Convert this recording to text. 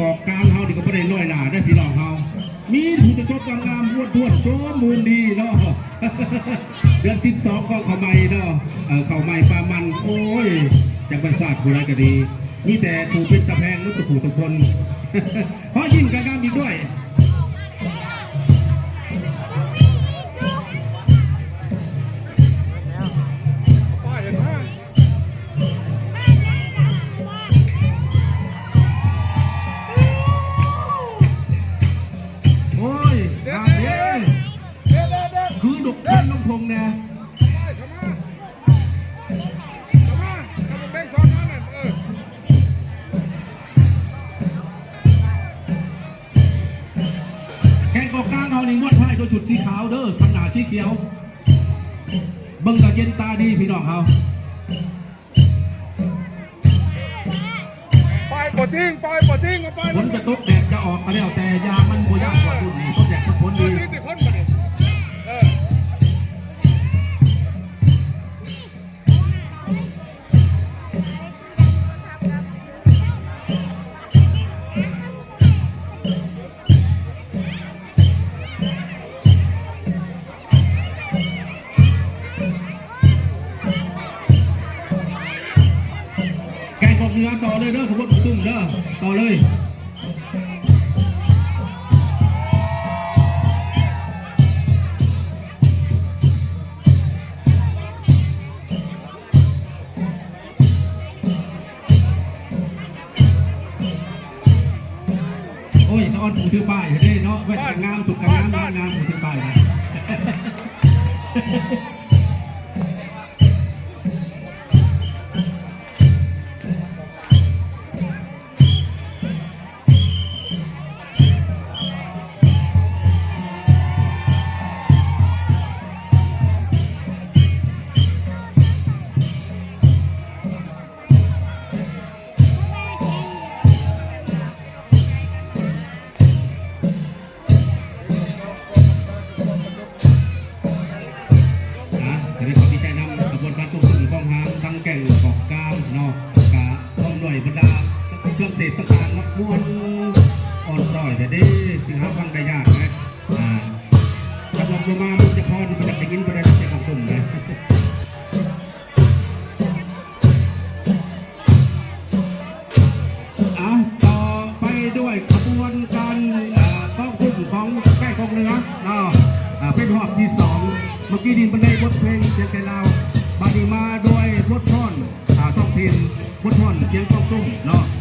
ອອກກາງເຮົານີ້ກໍບໍ່ໄດ້ນ້ອຍໜ້າເດ້ພີ່ນ້ອງເຮົາ ມີຜູ້ຈະຈົບງາມໆ ອ້ວນທ້ວນ ສົມບູນດີເນາະ ເດືອນສິບສອງຂອງເຂົ້າໃໝ່ເນາະ ເອີ ເຂົ້າໃໝ່ປາມັນ ໂອ້ຍ ຈັກແມ່ນຊາດຜູ້ໃດກໍດີ ມີແຕ່ຜູ້ເປັນຕາແພງໝົດທຸກຜູ້ທຸກຄົນ ຮອຍຍິ້ມກໍງາມອີກດ້ວຍ. ໂອ້ຍ ງາມເດ້ ຄືນົກເຂັນລົງທົ່ງແດ່ ແຂ່ງກອງກາງເຮົານີ້ ມວດທ້າຍໂດຍຊຸດສີຂາວເດີ ທາງໜ້າສີຂຽວ ເບິ່ງກະເຢັນຕາດີພີ່ນ້ອງເຮົາ. ໄປບໍ່ຕິງ ໄປບໍ່ຕິງ ໄປ ຝົນຈະຕົກແດດຈະອອກກໍແລ້ວແຕ່ ຢ່າມັນບໍ່ຢ້ານ ພວກລຸ້ນນີ້ຕົກແດດຕົກຝົນດີ ເອີ ແກງກອກເໜືອຕໍ່ເລີຍເດີ ຂະບວນປະຕຸ້ມເດີ ຕໍ່ເລີຍ. ໂອ້ຍ ສະອອນຜູ້ຖືປ້າຍເດ້ເນາະ ແວ່ນກໍງາມ ຊຸດກໍງາມ ງາມ ງາມ ຜູ້ຖືປ້າຍນະ. ອ່າ ສະແດງຄວາມດີໃຈນຳຂະບວນການປົກປ້ອງຂອງທາງແກ້ງກອກກາງເນາະ ກະພ້ອມດ້ວຍບັນດາເຄື່ອງເສບຕ່າງໆ ເນາະ ມ່ວນອ່ອນຊ້ອຍແທ້ເດ້ ຈຶ່ງຫາຟັງໄດ້ຍາກນະ ອ່າ ຄັນວ່າບໍ່ມາບຸນຈະພອນ ບໍ່ຢາກໄດ້ຍິນປານໃດ ສຽງຂອງຕຸ້ມນະ. ອ່າ ຕໍ່ໄປດ້ວຍຂະບວນການ ເອີ ກອງຕຸ້ມຂອງແກ້ງກອກເໜືອເນາະ ອ່າ ເປັນຮອບທີສອງ ເມື່ອກີ້ນີ້ເພິ່ນໄດ້ບົດເພງສຽງໄທລາວ ບາດນີ້ມາດ້ວຍບົດຟ້ອນ ອ່າ ທ້ອງຖິ່ນ ບົດຟ້ອນສຽງກອງຕຸ້ມເນາະ.